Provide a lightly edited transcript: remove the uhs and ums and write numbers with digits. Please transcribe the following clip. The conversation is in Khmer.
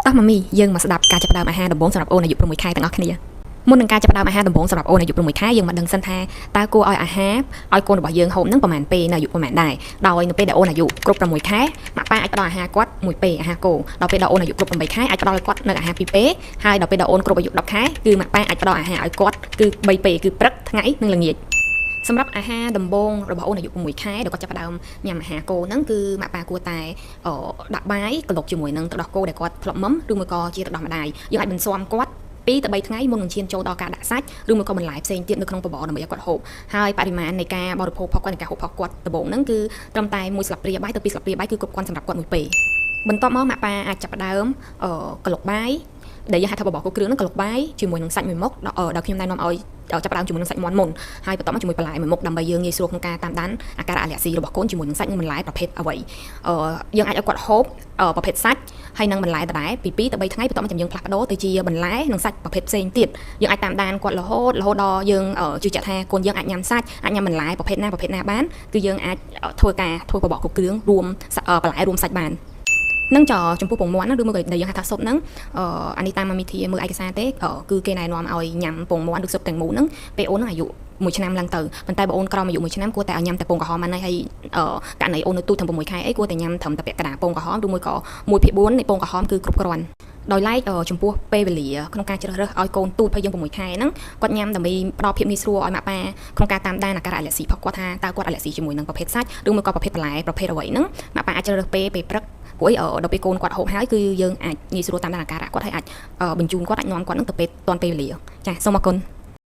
តោះម៉ាមីយើងមកស្ដាប់ការចាប់ផ្ដើមអាហារដំបូងសម្រាប់អូនអាយុ6ខែទាំងអស់គ្នាមុននឹងការចាប់ផ្ដើមអាហារដំបូងសម្រាប់អូនអាយុ6ខែយើងមកដឹងសិនថាតើគួរឲ្យអាហារឲ្យកូនរបស់យើងហូបនឹងប្រហែលពេលនៅអាយុប្រហែលដែរដោយនៅពេលដែលអូនអាយុគ្រប់6ខែម៉ាក់ប៉ាអាចផ្ដល់អាហារគាត់មួយពេលអាហារគោដល់ពេលដល់អូនអាយុគ្រប់8ខែអាចផ្ដល់ឲ្យគាត់នៅអាហារ2ពេលហើយដល់ពេលដល់អូនគ្រប់អាយុ10ខែគឺម៉ាក់ប៉ាអាចផ្ដល់អាហារឲ្យគាត់គឺ3ពេលគឺព្រឹកថ្ងៃនិងល្ងាចសម្រាប់អាហារដំបូងរបស់អូនអាយុ6ខែដែលគាត់ចាប់ផ្ដើមញ៉ាំអាហារគោហ្នឹងគឺម៉ាក់ប៉ាគួរតែដាក់បាយក្លុកជាមួយនឹងទឹកដោះគោដែលគាត់ធ្លាប់មុំឬមួយក៏ជាទឹកដោះម្ដាយយើងអាចបន្ស៊ាំគាត់2ទៅ3ថ្ងៃមុននឹងឈានចូលដល់ការដាក់សាច់ឬមួយក៏បន្លែផ្សេងទៀតនៅក្នុងបបរដើម្បីឲ្យគាត់ហូបហើយបរិមាណនៃការបរិភោគរបស់គាត់នៃការហូបរបស់គាត់ដំបូងហ្នឹងគឺត្រឹមតែ1ស្លាបព្រាបាយទៅ2ស្លាបព្រាបាយគឺគ្រប់គ្រាន់សម្រាប់គាត់មួយពេលបន្ទាប់មកម៉ាក់ប៉ាអាចចាប់ផ្ដើមក្លុកបាយដែលយើងហៅថាបបរគោគ្រឿងហ្នឹងក្លុកបាយជាមួយនឹងសាច់មួយមុខដល់ខ្ញុំណែនាំឲ្យចាប់ផ្ដើមជាមួយនឹងសាច់មាន់មុនហើយបន្ទាប់មកជាមួយបន្លែមួយមុខដើម្បីយើងងាយស្រួលក្នុងការតាមដានអាការៈអាឡែស៊ីរបស់កូនជាមួយនឹងសាច់និងបន្លែប្រភេទអ្វីយើងអាចឲ្យគាត់ហូបប្រភេទសាច់ហើយនឹងបន្លែដដែលពី2ទៅ3ថ្ងៃបន្ទាប់មកចាំយើងផ្លាស់ប្ដូរទៅជាបន្លែនិងសាច់ប្រភេទផ្សេងទៀតយើងអាចតាមដានគាត់រហូតរហូតដល់យើងជឿជាក់ថាកូនយើងអាចញ៉ាំសាច់អាចញ៉ាំបន្លែប្រភេទណាប្រភេទណាបានគឺយើងអាចធ្វើការធ្វើបបរគ្រប់គ្រឿងរួមបន្លែរួមសាច់បាននឹងចចំពោះពងមាន់ណាឬមួយក៏ដែលយើងហៅថាស៊ុបហ្នឹងអានេះតាមមីធាមើលឯកសារទេគឺគេណែនាំឲ្យញ៉ាំពងមាន់ឬស៊ុបទាំងមូលហ្នឹងពេលអូនហ្នឹងអាយុ1ឆ្នាំឡើងទៅប៉ុន្តែបើអូនក្រោមអាយុ1ឆ្នាំគួរតែឲ្យញ៉ាំតែពងក្រហមបានហើយករណីអូននៅទូចត្រឹម6ខែអីគួរតែញ៉ាំត្រឹមតែពាក់កណ្ដាលពងក្រហមឬមួយក៏1/4នៃពងក្រហមគឺគ្រប់គ្រាន់ដោយឡែកចំពោះពេលវេលាក្នុងការជ្រើសរើសឲ្យកូនទូចរបស់យើង6ខែហ្នឹងគាត់ញ៉ាំដើម្បីផ្ដល់ភាពងាយស្រួលឲ្យម៉ាក់ប៉ាក្នុងការតាមដានអាការៈអាឡែស៊ីរបស់គាត់ថាតើគាត់អាឡែស៊ីជាមួយនឹងប្រភេទសាច់ឬមួយក៏ប្រភេទបន្លែប្រភេទអ្វីហ្នឹងម៉ាក់ប៉ាអាចជ្រើសរើសពេលពេលព្រឹកព្រោះអីដល់ពេលកូនគាត់ហូបហើយគឺយើងអាចងាយស្រួលតាមដានអាការៈគាត់ហើយអាចបញ្ជូនគាត់អាចនាំគាត់នឹងទៅពេលទាន់ពេលវេលាចាសូមអរគុណ។